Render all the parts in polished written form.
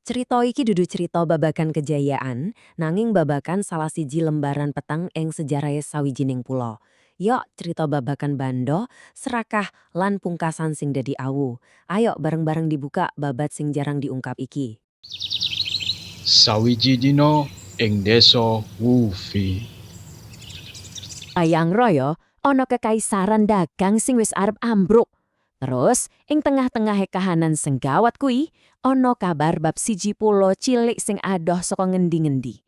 Cerita iki dudu cerita babagan kejayaan, nanging babagan salah siji lembaran peteng ing sejarahe sawijining pulo. Yok cerita babagan bando, serakah, lan pungkasan sing dadi awu. Ayo bareng-bareng dibuka babat sing jarang diungkap iki. Sawiji dina ing desa Wufi. Bayangno ya, ana kekaisaran dagang sing wis arep ambruk. Terus, ing tengah-tengah kahanan sing gawat kuwi, ana kabar bab siji pulo cilik sing adoh saka ngendi-ngendi.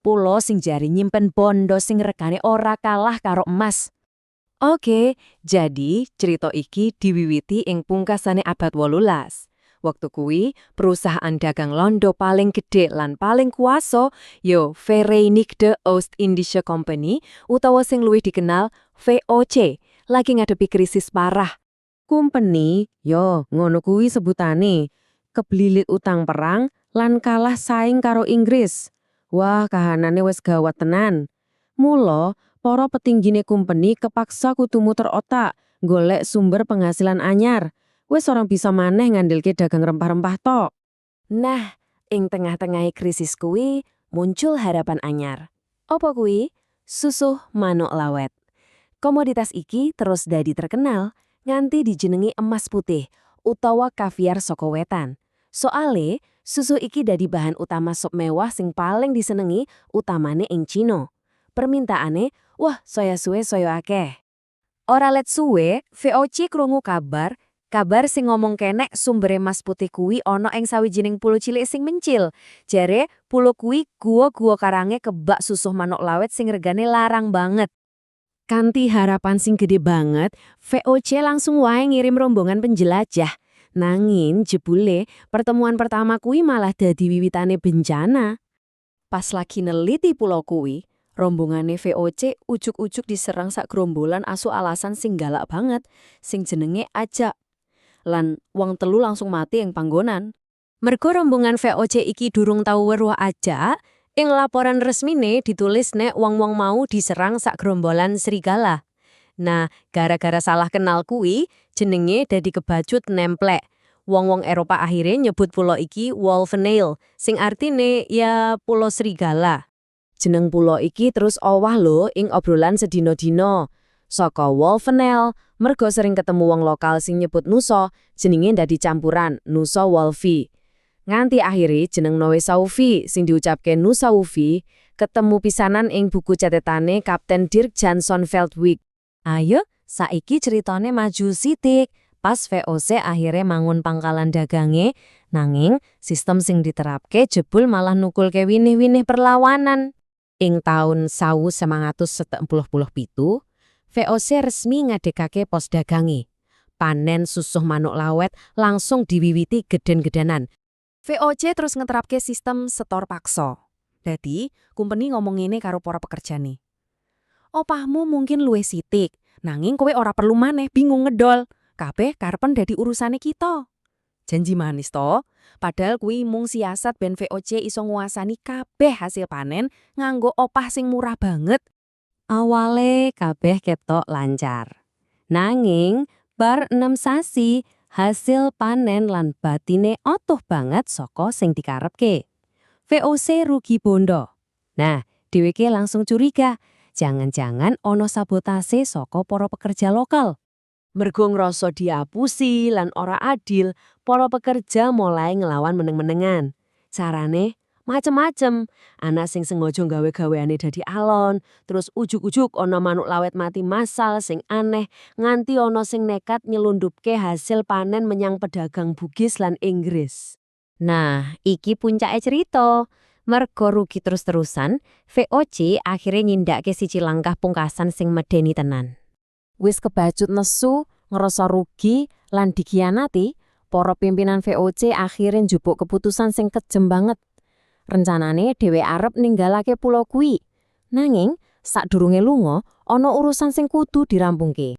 Pulo sing jare nyimpen bondo sing regane ora kalah karo emas. Oke, jadi cerita iki diwiwiti ing pungkasane abad 18. Waktu kuwi, perusahaan dagang Londo paling gede lan paling kuwaso yo Vereenigde Oost-Indische Company utawa sing luwih dikenal VOC, lagi ngadepi krisis parah. Kumpeni, yo ngono kuwi sebutane, keblilit utang perang lan kalah saing karo Inggris. Wah, kahanane wis gawat tenan. Mula, para petinggine kumpeni kepaksa kudu muter otak, golek sumber penghasilan anyar. Wis ora bisa maneh ngandelke dagang rempah-rempah tok. Nah, ing tengah-tengah krisis kuwi muncul harapan anyar. Apa kuwi? Susuh manuk lawet. Komoditas iki terus dadi terkenal nganti dijenengi emas putih utawa kaviar saka wetan. Soale, susuh iki dadi bahan utama sup mewah sing paling disenengi, utamane ing Cina. Permintaane, wah, saya suwe saya akeh. Ora let suwe, VOC krungu kabar, kabar sing ngomong nek sumbere emas putih kuwi ana ing sawijining pulo cilik sing mencil. Jare, pulo kuwi gua-gua karange kebak susuh manuk lawet sing regane larang banget. Kanti harapan sing gede banget, VOC langsung wae ngirim rombongan penjelajah. Nanging jebule pertemuan pertama kuwi malah dadi wiwitane bencana. Pas lagi neliti pulau kuwi, rombongane VOC ujuk-ujuk diserang sak gerombolan asu alasan sing galak banget, sing jenenge Ajak. Lan wong telu langsung mati ing panggonan. Mergo rombongan VOC iki durung tau weruh Ajak, ing laporan resmine ditulis nek wong-wong mau diserang sak gerombolan serigala. Nah, gara-gara salah kenal kuwi, jenenge dadi kebacut nemplek. Wong-wong Eropa akhirnya nyebut pulau iki Wolvenijl, sing artine ya pulau serigala. Jeneng pulau iki terus owah lho ing obrolan sedino-dino. Saka Wolvenijl, mergo sering ketemu wong lokal sing nyebut Nusa, jenenge dadi campuran Nusa Wolfi. Nganti akhire jeneng Noe Saufi sing diucapke Nusa Wufi ketemu pisanan ing buku catetane Kapten Dirk Janszoon Veldwijk. Ayo, saiki ceritane maju sitik. Pas VOC akhirnya mangun pangkalan dagange, nanging sistem sing diterapke jebul malah nukulke winih-winih perlawanan. Ing taun 1977, VOC resmi ngadekake pos dagange. Panen susuh manuk lawet langsung diwiwiti geden-gedenan. VOC terus ngeterapke sistem setor paksa. Dadi, kumpeni ngomong ngene karo para pekerjane. "Opahmu mungkin luwih sitik, nanging kowe ora perlu maneh bingung ngedol. Kabeh karepen dadi urusane kita." Janji manis to? Padahal kuwi mung siasat ben VOC iso nguasani kabeh hasil panen nganggo opah sing murah banget. Awale kabeh ketok lancar. Nanging bar 6 sasi, hasil panen lan batine adoh banget saka sing dikarepke. VOC rugi bondo. Nah, dheweke langsung curiga, jangan-jangan ono sabotase saka para pekerja lokal. Mergo ngrasa diapusi lan ora adil, para pekerja mulai ngelawan meneng-menengan. Carane macem-macem. Ana sing sengaja gawe gaweane dadi alon, terus ujug-ujug ana manuk lawet mati massal sing aneh, nganti ana sing nekat nyelundupke hasil panen menyang pedagang Bugis lan Inggris. Nah, iki puncake cerita. Mergo rugi terus-terusan, VOC akhirnya nindakake siji langkah pungkasan sing medeni tenan. Wis kebacut nesu, ngerasa rugi, lan dikhianati, para pimpinan VOC akhirnya njupuk keputusan sing kejem banget. Rencanane dhewe arep ninggalake pulau kuwi. Nanging, sadurunge lunga, ana urusan sing kudu dirampungke.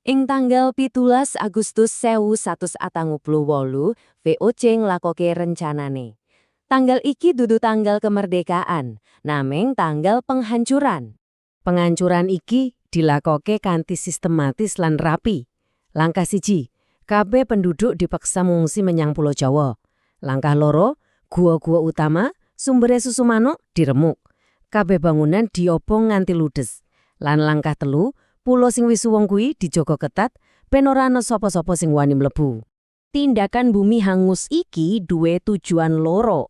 Ing tanggal 17 Agustus 1148, VOC nglakoke rencanane. Tanggal iki dudu tanggal kemerdekaan, naming tanggal penghancuran. Penghancuran iki dilakoke kanthi sistematis lan rapi. Langkah 1, kabeh penduduk dipaksa ngungsi menyang Pulau Jawa. Langkah 2, Gua-gua utama, sumbere susu manuk diremuk. Kabeh bangunan diobong nganti ludes. Lan langkah telu, pulo sing wis suwung kuwi dijaga ketat ben ora ana sapa-sapa sing wani mlebu. Tindakan bumi hangus iki duwe tujuan loro.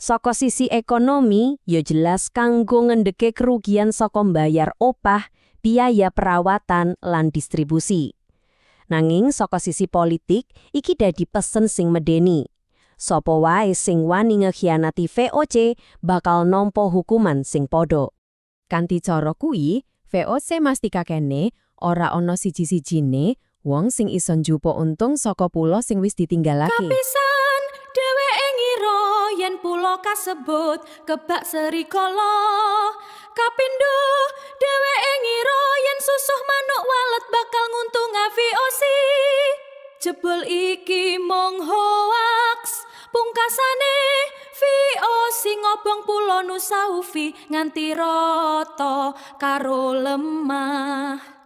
Saka sisi ekonomi, ya jelas kanggo ngendheke kerugian saka mbayar opah, biaya perawatan, lan distribusi. Nanging saka sisi politik, iki dadi pesen sing medeni. Sopo wae sing wani ngekhianati VOC bakal nampa hukuman sing padha. Kanthi cara kuwi, VOC mastikakene ora ana siji-sijine wong sing iso njupuk untung saka pulo sing wis ditinggalake. Kapisan, dheweke ngira yen pulo kasebut kebak serigala. Kapindho, dheweke ngira yen susuh manuk walet bakal nguntungake VOC. Jebul iki mung hoaks. Pungkasane, VOC ngobong pulo Nusa Ufi nganti rata karo lemah.